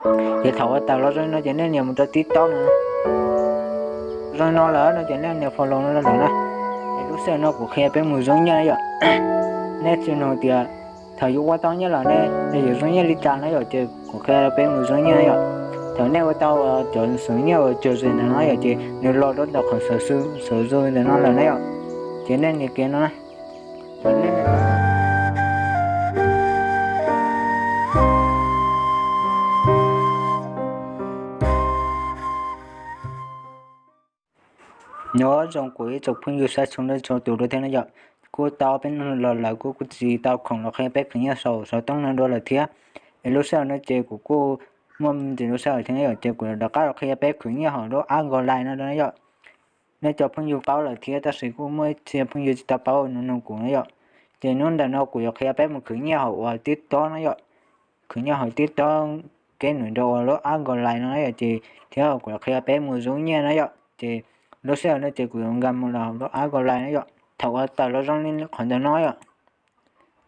Ces thaum uas tawm los zoo no ces nej nias mus rau TikTok no, zoo no lawm no ces nej nias follow no rau lawm na. Es lub sij hawm no kuv qhia peb mus zoo nyiaj na yom. Nej tsis nug tias thaum yuav ua tau nyiaj lawm ne, es yuav zoo nyiaj li cas na yom, ces kuv qhia peb mus zoo nyiaj na yom. Thaum nej ua tau cov xov nyiaj uas cog zes ntawd no yom, ces nws los rau ntawm qhov xov xov zoo ntawm no lawm na yom. Ces nej nias kiag no na. Nyob zoo kuv ib tsoom phooj ywg saib txhua leej txhua tus dua thiab na yom. Kuj tau peb hnub los lawm kuj kuj tsis tau khoom los qhia peb khwv nyiaj saum xov tooj no dua lawm thiab. Es lub sij hawm no ces kuv kuj muaj ntsis lub sij hawm thiab na yom, ces kuv rov qab los qhia peb khwv nyiaj hauv lub app Nkaus Lais no dua na yom. Nej cov phooj ywg paub lawm thiab tab sis kuj muaj ib txhia phooj ywg tsis tau paub no nug kuv na yom. Ces hnub ntawm no kuv yuav qhia peb mus khwv nyiaj hauv uas TikTok na yom. Khwv nyiaj hauv TikTok, kev nws rau uas lub app Nkaus Lais no na yom, ces thiab kuv yuav qhia peb mus zoo nyiaj na yom. Ces lub sij hawm no ces kuv yuav nkag mus los hauv lub app Nkaus Lais na yom. Thaum uas tawm los zoo li qhov ntawm no yom,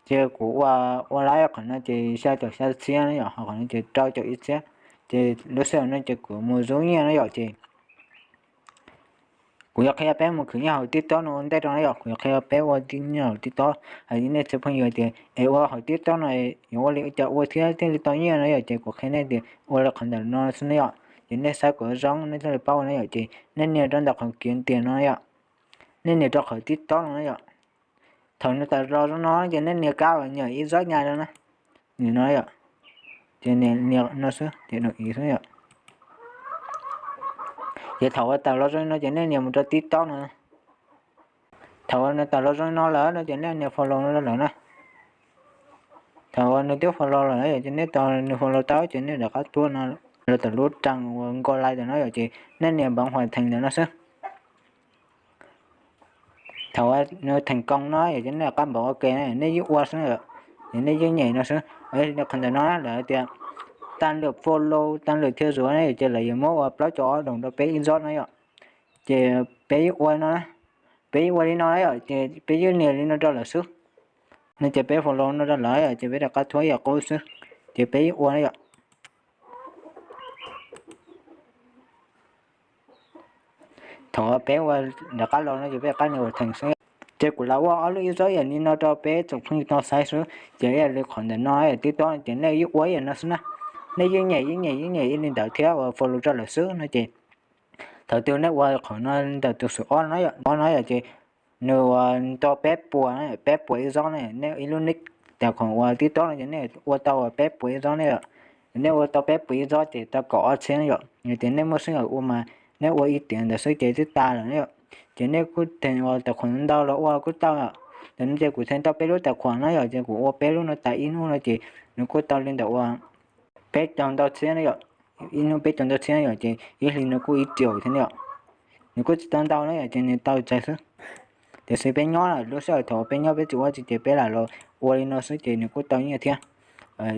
ces kuv ua, ua lawm qhov no ces xya caum xya txhiab na yom, ho qhov no ces rau caum ib txhiab. Ces lub sij hawm no ces kuv mus zoo nyiaj na yom, ces kuv yuav qhia peb mus khwv nyiaj hauv TikTok no ua ntej rau na yom. Kuv yuav qhia peb ua nyiaj hauv TikTok, hais li nej txhua phooj ywg tias es ua hauv TikTok no yuav ua li cas ua thiab thiaj li tau nyiaj na yom, ces kuv qhia nej tias ua li qhov ntawm no xwb na yom. Ces nej saib kom zoo nej thiaj li paub na yom, ces nej nias rau ntawm qhov kiav ntias no yom. Nej nias rau qhov TikTok no na yom. Thaum nws tawm los zoo no ces nej nias kab uas nyam ib zaub nyam no na. Nim no yom, ces nias no xwb ces dam ib xwb yom. Ces thaum uas tawm los zoo no ces nej nias mus rau TikTok no. Thaum uas nws tawm los zoo no lawm no ces nej nias follow no rau lawm na. Thaum uas nws twb follow lawm ces nej tos nws follow tau ces nej rov qab tuaj no, los tom lub trang uas Nkaus Lais ntawm no yom, ces nej nias npav huam theem ntawm no xwb. Thaum uas nws theem koo no yom, ces nej rov qab npav ua ke na, nej yeej ua xwb yom, ces nej yeej nyem no xwb. Qhov ntawm no lawv tias tas lwm follow tas lwm thiaj zuav na yom, ces lawv yuav muab ua plaub caug ob doos rau peb ib zaub na yom. Ces peb yeej ua no, peb yeej ua li no na yom, ces peb yeej nias li no rau lawv xwb. No ces peb follow no rau lawv yom, ces peb rov qab thuab yam qub xwb, ces peb yeej ua na yom. Thaum peb ua rov qab los no ces peb rov qab nias huam theem xwb. Ces kuv lam ua ob lub ib zaub yam li no rau peb tsoom phooj ywg tau saib xwb. Ces ib yam li qhov ntawm no yom, TikTok ces nej yeej ua ib yam no xwb na. Nej yeej nyem yeej nyem yeej nyem ib li ntawd thiab ua follow rau lawv xwb no ces thaum twg nej ua qhov no ntawm tus xum ob no yom, ob no yom, ces nws ua tau peb puas, peb puas ib zaub ne, nej ib lub nick, tais khoom uas TikTok no ces nej ua tau peb puas ib zaub ne yom. Nej ua tau peb puas ib zaub ces tau kaum ob txhiab yom. Yog tias nej muaj sij hawm ua mas nej ua ib tiam ntawd xwb ces twb tas lawm na yom. Ces nej kuj theem ua tais khoom ntau los ua kuj tau yom. Tam no ces kuv theem tau peb lub tais khoom na yom, ces kuv ua peb lub no tas ib hnub no ces nws kuj tau li ntawm ua peb caug ntau txhiab na yom. Ib hnub peb caug ntau txhiab yom, ces ib hlis nws kuj ib triệu thiab na yom. Nws kuj tsis tau ntau na yom, ces nws tau tsawg xwb. Tiam sis peb nyob lawm lub sij hawm thaum peb nyob peb tsis ua tsi ces peb lam los ua li no xwb ces nws kuj tau nyiaj thiab.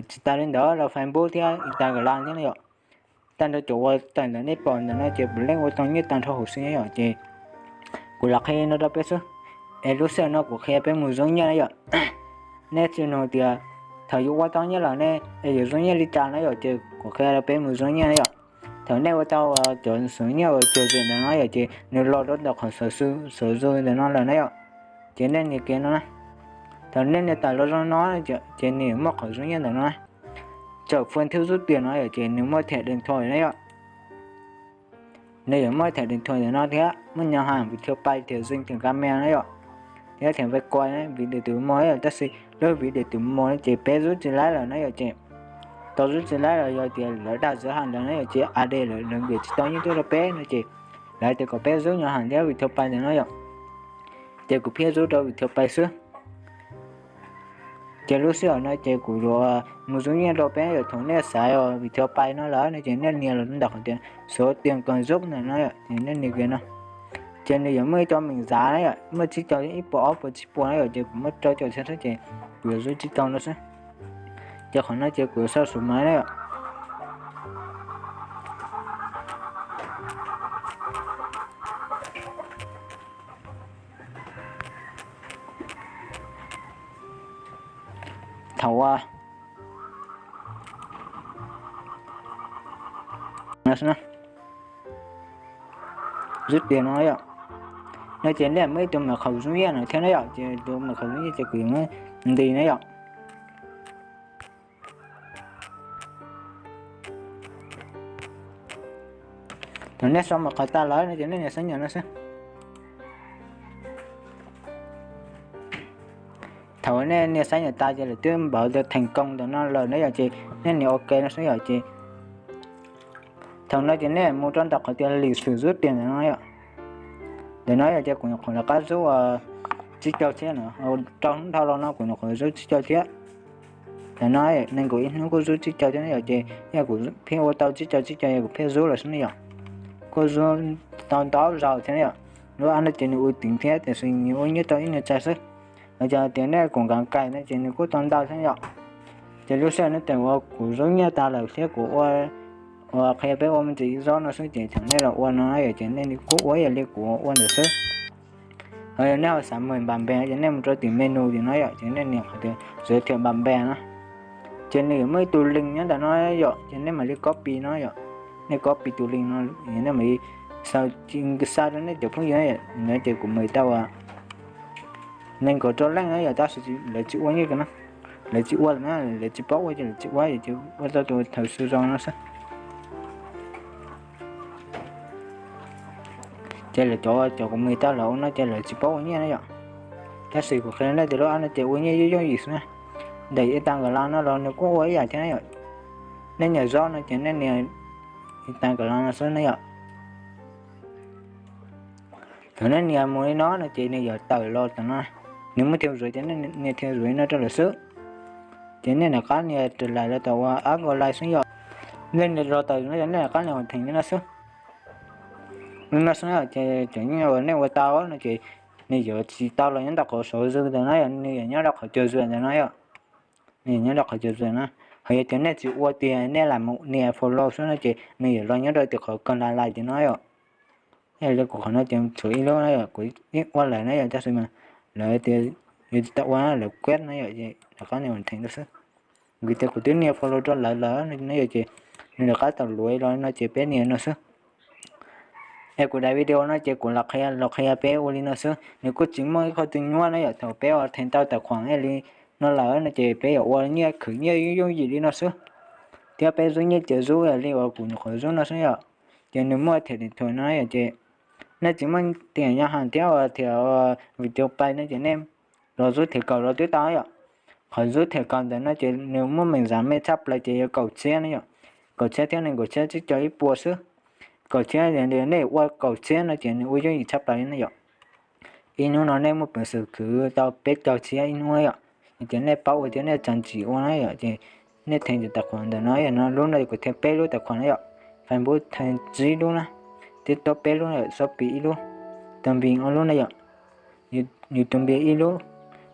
Tsis tas li ntawd los Facebook thiab Instagram thiab na yom. Tag nrho cov uas tawm ntawm nej pom ntawm no ces puav leej ua tau nyiaj tag nrho huv si na yom, ces kuv los qhia no rau peb xwb. Es lub sij hawm no kuv qhia peb mus zoo nyiaj na yom. Nej tsis nug tias thaum yuav ua tau nyiaj lawm ne, es yuav zoo nyiaj li cas na yom, ces kuv qhia rau peb mus zoo nyiaj na yom. Thaum nej ua tau cov xov nyiaj uas cog zes ntawd no yom, ces nws los rau ntawm qhov xov xov zoo ntawm no lawm na yom. Ces nej nias kiag no na. Thaum nej nias tawm los zoo no ces nws yuav muaj qhov zoo nyiaj ntawm no na. Txawm fua thwb zub tias no yom, ces nws muaj them dees thuam na yom. Nws yuav muaj them dees thuam ntawm no thiab muaj nyo has vim thua pais thiam zeej thiam ka me na yom, thiab thiam pais kua vim dees tus mos yom. Tab sis lub vim dees tus mos no ces peb zub tsis laib lawm na yom, ces tau zub tsis laib los yog tias lawv dag zov has ntawd na yom, ces ad de lawv nkes tsis tau nyiaj tuaj rau peb no ces lawv tias kom peb zub nyo has thiab vim thua pais ntawd no yom. Ces kuv pheej zub rau vim thua pais xwb. Ces lub sij hawm no ces kuv yuav mus zub nyiaj rau peb yom. Thaum nej xaiv vim thua pais no lawm no ces nej nias los ntawm qhov tias số tiền cần giúp ntawm no yom, ces nej nias kiag no. Ces nws yuav muaj ib co meem zav na yom, muaj tsib caug ib puas ob puas tsib puas na yom, ces kuv muaj rau caum txhiab xwb ces kuv yuav zub tsib caug no xwb. Ces qhov no ces kuv yuav sau số máy na yom. Thaum uas no xwb na. Zub tiag no yom. No ces nej muaj ib tug mật khẩu Zub Nyiaj no thiab na yom, ces tus mật khẩu Zub Nyiaj ces kuv yuav muab nti na yom. Thaum nej sau mật khẩu tas lawm no ces nej nias xab nyas no xwb. Thaum nej nias xab nyas tas ces lawv twb npav tias thành công ntawm no lawm na yom, ces nej nias ok no xwb yom. Ces thaum no ces nej mus rau ntawm qhov tias lịch sử rút tiền ntawm no yom. Ntawm no yom, ces kuv nyuam qhuav rov qab rub tsib caug thiab no, rau hnub dhau los no kuv nyuam qhuav rub tsib caug thiab. Tam no nees nkaum ib hnub kuj rub tsib caug thiab ne yom, ces yog kuv pheej ua tau tsib caug tsib caug yog kuv pheej rub lawm xwb ne yom. Kuj rub tau ntau zaus thiab ne yom. Lub app no ces nws ua teev thiab tiam sis nws ua nyiaj tau ib nyuag tsawg xwb. Hos yog tias nej kuv nkav kais no ces nws kuj tau ntau thiab yom. Ces lub sij hawm no ces uas kuv rub nyiaj tas lawm thiab kuv ua, uas qhia peb ua me ntsis ib zaug no xwb ces thaum nej los ua no yom, ces nej kuj ua ib yam li kuv ua ntawd xwb. Hos yog nej ho xav mời bạn bè ces nej mus rau tim menu tim no yom, ces nej nias qhov tias giới thiệu bạn bè no. Ces nws yuav muaj ib tug link nyob ntawm no yom, ces nej mam li copy no yom. Nej copy tus link no, nej mam li xa, xa rau nej cov phooj ywg no, ces kuv mời tau uas nees nkaum rau leej no yom, tab sis lawv tsis ua nyiaj na. Lawv tsis ua lawm na, lawv tsis paub ua ces lawv tsis ua, ces ua tau tus thawj xwb zoo no xwb. Ces lawv cov, cov kuv mời tau lawv ua no ces lawv tsis paub ua nyiaj na yom. Tab sis kuv qhia nej tias lub app no ces ua nyiaj yooj yooj yim xwb na. Ntawm ib tag nkas las no los nws kuj ua ib yam thiab na yom. Nej nias zaub no ces nej nias ib tag nkas las no xwb na yom. Thaum nej nias mus li no no ces nws yuav tawm los tam no. Nws muaj theo dõi ces nej nias theo dõi no rau lawm xwb. Ces nej rov qab nias trở lại los tam uas app nkaus lais xwb yom. Nej nias los tawm no ces nej rov qab nias hoàn thành li no xwb. Li no xwb na, ces cov nyiaj uas nej ua tau no ces nws yuav tsis tau los nyob ntawm qhov số dư ntawm no yom, nws yuav nyob rau qhov trò dư ntawm no yom. Nws yuav nyob rau qhov trò dư na. Hos yog tias nej tsis ua tias nej lam mus nias follow xwb no ces nws yuav los nyob rau tias qhov còn lại tim no yom. Yog li kuv qhov no ces tshuav ib lub na yom, kuv yeej ua lawm na yom, tab sis mas lawv tias yuav tsis tau ua na, lawv quit na yom, ces rov qab nias hoàn thành xwb. Vim tias kuv twb nias follow rau lawv lawm no yom, ces nws rov qab tawm luav los no ces peb nias no xwb. Es kuv daim video no ces kuv los qhia, los qhia peb ua li no xwb, nws kuj tsis muaj ib qho twg nyuaj na yom. Thaum peb hoàn thành tau tài khoản li no lawm no ces peb yuav ua nyiaj khwv nyiaj yooj yooj yim li no xwb, thiab peb rub nyiaj ces rub li uas kuv nyuam qhuav rub no xwb yom. Ces nws muaj thẻ điện thoại no yom, ces nej tsis muaj thẻ ngân hàng thiab uas thẻ Viettel Pay no ces nej los rub thẻ cào los twb tau yom. Qhov rub thẻ cào ntawm no ces nws muaj mem zam mej tshaj plaws ces yog kaum txhiab na yom, kaum txhiab thiab nees nkaum txhiab tsib caug ib puas xwb. Kaum txhiab, nej ua kaum txhiab no ces nws ua yooj yim tshaj plaws li na yom. Ib hnub no nej muaj peev xwm khwv tau peb caug txhiab ib hnub yom. Ces nej paub ua thiab nej txawm tsis ua na yom, ces nej thêm cov tài khoản ntawm no yom, no lub no kuv thêm peb lub tài khoản na yom. Facebook thêm tsib lub na, TikTok peb lub na yom, Shopee ib lub, Tmbi ob lub na yom, YouTube ib lub.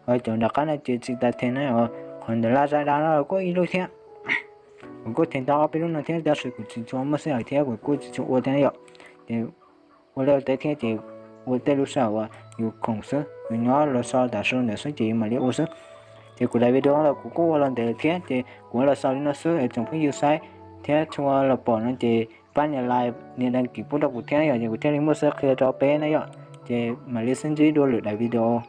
Hos cov nram qab no ces tsis tas thêm na, qhov ntawm Lazada no kuj ib lub thiab. Kuv kuj thêm tau ob peb lub no thiab, tab sis kuv tsis tshua muaj sij hawm thiab kuv kuj tsis tshua ua thiab yom. Ces ua liaj ua teb thiab ces ua tej lub sij hawm uas yus khoom xwb, yus nyob los so tam su ntawd xwb ces yus mam li ua xwb. Ces kuv daim video los kuv kuj ua los ntev lawm thiab ces kuv ua los xaus li no xwb es tsoom phooj ywg saib thiab tshua los pom no ces pab nias like nias đăng ký pub rau kuv thiab yom, ces kuv thiaj li muaj siab qhia rau peb na yom. Ces mam li sib ntsib dua lwm daim video.